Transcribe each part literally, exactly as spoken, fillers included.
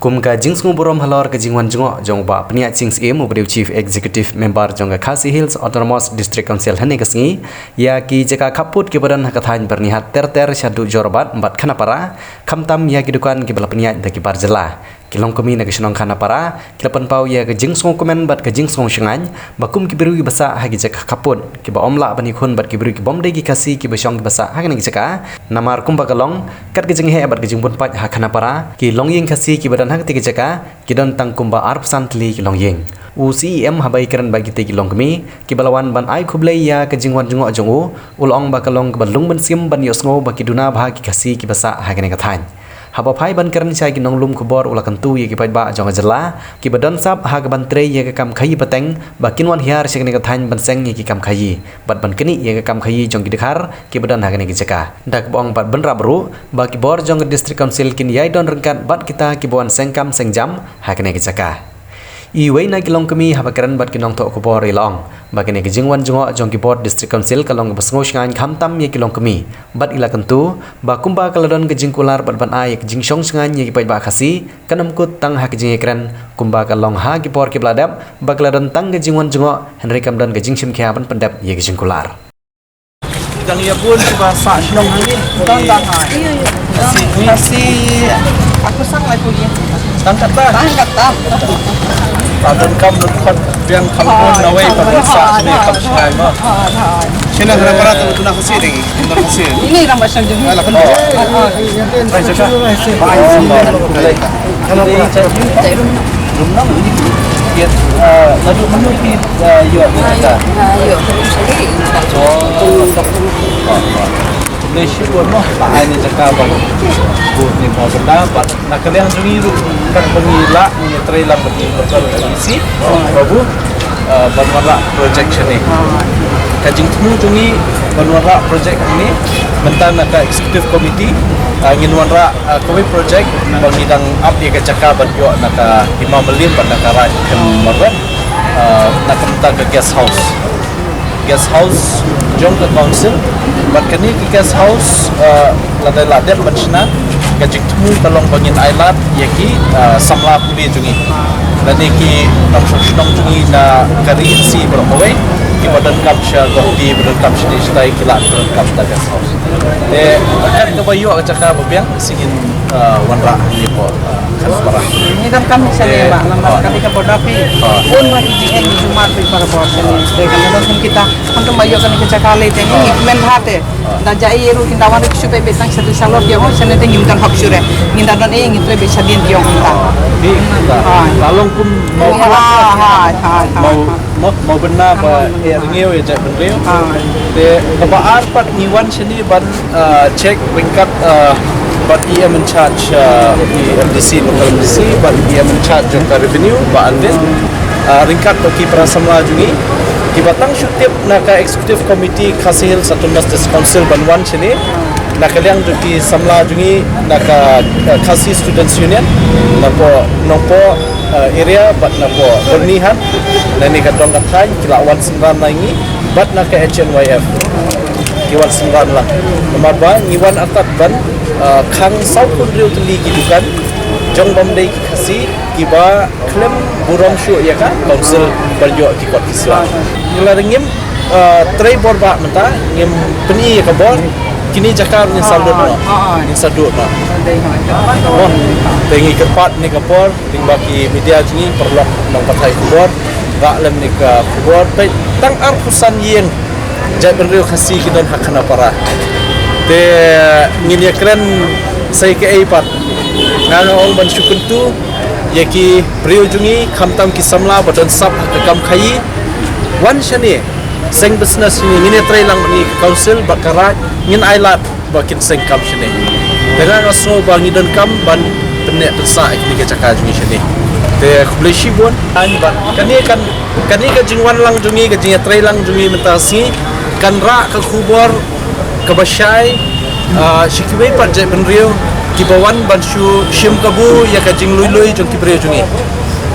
Kum ka jingsngew burom halor ka jingwan jngoh jong u Bah Pynïaid Sing Syiem, uba dei u Chief Executive Member jong ka Khasi Hills Autonomous District Council hynne ka sngi, ïa ki jaka khappud kiba don ha ka thaiñ Byrnihat ter ter shaduh Jorabat bad Khanapara, khamtam ïa ki dukan kiba la pynïaid da ki bar jylla. Ki longkmie na ka shnong Khanapara ki la pynpaw ïa ka jingsngewkmen bad ka jingsngewshngaiñ ba kum ki briew kiba sah ha ki jaka khappud, kiba ym lah ban ïakhun bad ki briew kibym dei ki Khasi kiba shong kiba sah ha kane ka jaka. Namar kumba ka long, kat ka jingheh bad ka jingbun paid ha Khanapara, ki longïing Khasi kiba don ha katei ka jaka ki don tang kumba arphew san tylli ki longïing. U Syiem haba ïakren bad kitei ki longkmie kiba la wan ban ai khublei ïa ka jingwan jngoh jong u, u la ong ba ka long kaba lung mynsiem ban ïohsngew ba ki duna bha ki Khasi kiba sah ha kane ka thaiñ. Haba phai ban kren sha ki nonglum khubor, u la kyntu ïa ki paidbah jong ka jylla kiba don sap ha kaban trei ïa ka kam khaïi pateng ba kin wan hiar sha kane ka thaiñ ban seng ïa ki kam khaïi bad ban knieh ïa ka kam khaïi jong ki dkhar kiba don ha kane ka jaka, da kaba ong bad bynrap ruh ba ki bor jong ka District Council kin ïai don ryngkat bad kita kiba wan seng kam seng jam ha kane ka jaka. Iwei na ki longkmie haba kren bad ki nongthoh khubor i la ong ba kane ka jingwan jngoh jong ki bor District Council ka long kaba sngewshngaiñ khamtam ïa ki longkmie, bad i la kyntu ba kumba ka la don ka jingkular bad ban ai ïa ka jingshongshngaiñ ïa ki paidbah Khasi, kan ym kut tang ha ka jingïakren kumba ka long ha ki por kiba la dep ba ka la don tang ka jingwan jngoh, hynrei kam don ka jingshim khia ban pyndep ïa ka jingkular. Dang ïa bun kiba sah shnong hangne. Don, don, ha. Khasi, Khasi, aku sang lah aku dia. Tang kata. Tang kata. Ba don kam don khot biang kam don nawei kam don sah sini kam shngai ma. Sini ada para tu tuna Khasi lagi. Tuna Khasi. Ini nama shnong jong. Alah, kan. Ai, jaga. Ai, jaga. Rum nang ni. Kit, ah, naduh mano kit, ah, ïoh ni jaka? Ïoh, ïoh. Oh, tok. Lei shi bun noh, ba ai ni jaka ba. Bun ni ba benda ba. Na ka liang jong ngi ruh, kat ba ngi lah, ngi trei lang ba ngi ba isi. Ba bu, ah, ban wanrah projek shane. Ka jingthmu jong ngi ban wanrah projek hangne, mynta na ka executive committee, ah, ngin wanrah Ah, kawei projek ba ngi dang ap ïa ka jaka ban ïoh na ka Hima Mylliem bad na ka Raid Khynmarwet, ah, na ka bynta ka guest house. Guest house jong ka council, bad kane ka guest house, ah, lada la dep ban shna, ka jingthmu ka long ba ngin ailad ïa ki, ah, samla pule jong ngi. Lane ki nongshong shnong jong ngi na ka ri N C baroh kawei, kiba donkam sha Guwahati, ba donkam shane shatai, ki lah donkam da guest house. Te, kat kaba ïoh ka jaka ba biang, sngewbha, ah, wanrah ïa ka, ah, Khanapara. Ngi donkam shane ba, namar kane ka border phi. Ah. Bun ba ki jingeh ki jumar phi para bor shane. Te kan don kum kita, hangtum ba ïoh kane ka jaka lei te ngi, ngi kmen bha te. Da jai ïa ruh kin da wan ruh shu peit beit tang shadien shalor ki ong shane te ngim don hok shuh re. Ngin da don eh ngin trei beit shadien ki ong kita. Di, kita. Ah. La long kum mau. Ah, ah, ah, ah. Mau Mo, mo bynna ba eh rngiew ïa jaitbynriew. Ah. Te kaba ar pat ngi wan shane ban, ah, check ryngkat, ah, bad E M in charge, ah, E M D C, local M D C, bad E M in charge jong ka revenue, Bah Alvin. Ah, ryngkat bad ki para samla jong ngi. Kiba tang shu tip na ka executive committee Khasi Hills Autonomous District Council ban wan shane. Na ka liang jong ki samla jong ngi na ka, eh, Khasi Students Union, na poh Nongpoh, eh, area, bad na poh Byrnihat, na ne ka dong ka thaiñ, ki la wan synran na ngi, bad na ka H N Y F, ki wan synran lang. Namar ba ngi wan artat ban, eh, khang saw phew hynriew tylli ki dukan jong bym dei ki Khasi, kiba khlem burom shuh ïa ka council ban ïoh ki kot ki sla. Ngi la ngim, eh, trei bor ba mynta ngim pyni ïa ka bor, kine jaka ngin sa lut noh. Ngin sa lut noh. Te ngi kyrpad ne ka por, lyngba ki media jong ngi, paralok nongpathai khubor, ba lem ne ka khubor, peit tang arphew san ïing jaitbynriew Khasi ki don ha Khanapara. Te ngin ïa kren sa ïa kaei pat. Nga nga ong ban shu kyntu ïa ki briew jong ngi, khamtam ki samla ba don sap ha ka kam khaïi. Wan shane, seng business shane, ngin ïa trei lang bad ngi ka council bad ka raid, ngin ailad ba kin seng kam shane. Te nga nga sngew ba ngi donkam ban pynneh pynsah ïa kine ki jaka jong ngi shane. Te khublei shibun. Kane kan, kane ka jingwan lang jong ngi, ka jingïatrei lang jong ngi mynta ka sngi kan rah ka khubor kaba shai, ah, sha kiwei pat jaitbynriew kiba wan ban shu shim kabu ïa ka jinglui lui jong ki briew jong ngi,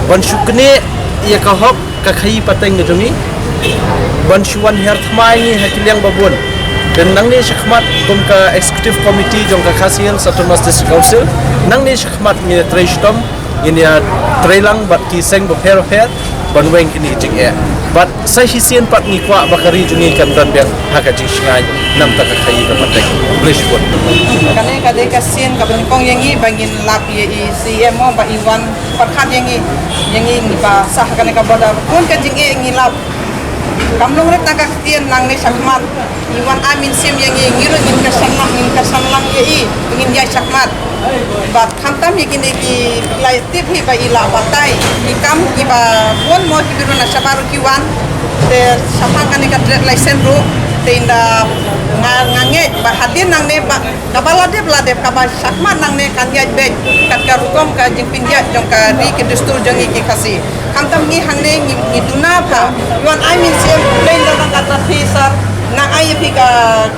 ban shu knieh ïa ka hok ka khaïi pateng ka jong ngi, ban shu wan hiar thymmai ngi ha ki liang ba bun. Te nangne shakhmat kum ka executive committee jong ka Khasi Hills Autonomous District Council, nangne shakhmat ngi trei shitom Ngin ïa trei lang bad ki seng bapher bapher ban weng kine ki jingeh. Bad sa shisien pat ngi kwah ba ka ri jong ngi kan don biang ha ka jingshngaiñ namar ka khaii kaba teng. Khublei shibun. Kane ka dei ka sien kaba nyngkong ïa ngi ba ngin lap ïa i C M mo ba i wan pyrkhat ïa ngi, ïa ngi ba sah kane ka border. Bun ka jingeh ngi lap. Kam long re tang ka ktien nangne shakhmat. I wan ai mynsiem ïa ngi, ngi ruh ngin kyrshan lang, ngin kyrshan lang ïa i, ngin ïaid shakhmat. Bad khamtam ïa kine ki la tip hi ba i la batai. Ki kam kiba bun mo ki briew na shabar ruh ki wan. Te shaphang kane ka trade license ruh. Te ynda nga, nga ngeit ba hadien nangne ba kaba la dep la dep kaba shakhmat nangne kan ïaid beit kat ka rukom ka jingpynïaid jong ka ri ki dustur jong ngi ki Khasi. Khamtam ngi hangne ngi, ngi duna bha. Wan ai mynsiem, khublei ynda nang kata phi sir. Nang ai phi ka,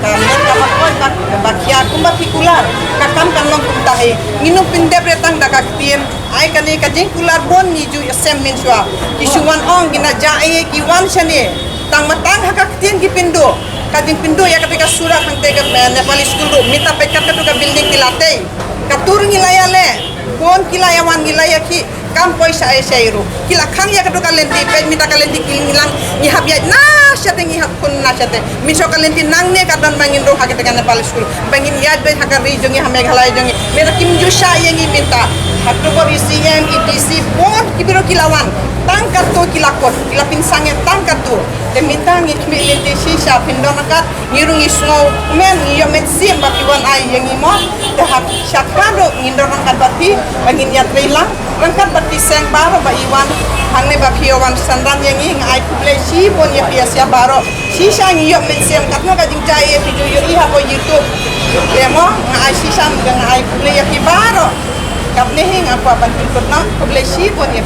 ka met kaba koit ba, ba khia kumba phi kular. Ka kam kan long kumta hi. Ngin ym pyndep re tang da ka ktien. Ai kane ka jingkular bun ngi ju ïashem mynshuwa. Ki shu wan ong ki na ja ei ki wan shane. Tang ma tang ha ka ktien ki pynduh. Ka jingpynduh ïa kata ka surok hangta ka, eh, Nepali school ruh. Mynta peit kat katu ka building ki la tei. Katu ruh ngi la ïaleh. Bun ki la ïawan ngi la ïakhih. Kam poi sha ei sha ei ruh. Ki la khang ïa katu ka lynti, peit mynta ka lynti ki ngi lang ngi hap ïaid na shate ngi hap khun na shate. Mynshuwa ka lynti nangne ka don ba ngin rung ha kata ka Nepali school. Ba ngin ïaid beit ha ka ri jong ngi ha Meghalaya jong ngi. Mynta kim ju shah ïa ngi mynta. Ha tu bor i C M, i D C, bun ki briew ki la wan. Tang katu ki la kut, ki la pynsangeh tang katu. Te mynta ngi khmih lynti shisha phin don kat. Ngi ruh ngi sngew kmen, ngi ïoh mynsiem ba phi wan ai ïa ngi mo. Te ha shakhmat ruh ngin don ryngkat bad phi ba ngin ïatrei lang ryngkat bad ki seng baroh ba i wan hangne ba phi ïa wan synran ïa ngi. Nga ai khublei shibun ïa phi ïa sha baroh. Shisha ngi ïoh mynsiem katno ka jingjia ïa phi ju ïohi hapoh YouTube. Te mo nga ai shisha nga ai khublei ïa phi baroh. Katne hi nga kwah ban pynkut noh. Khublei shibun ïa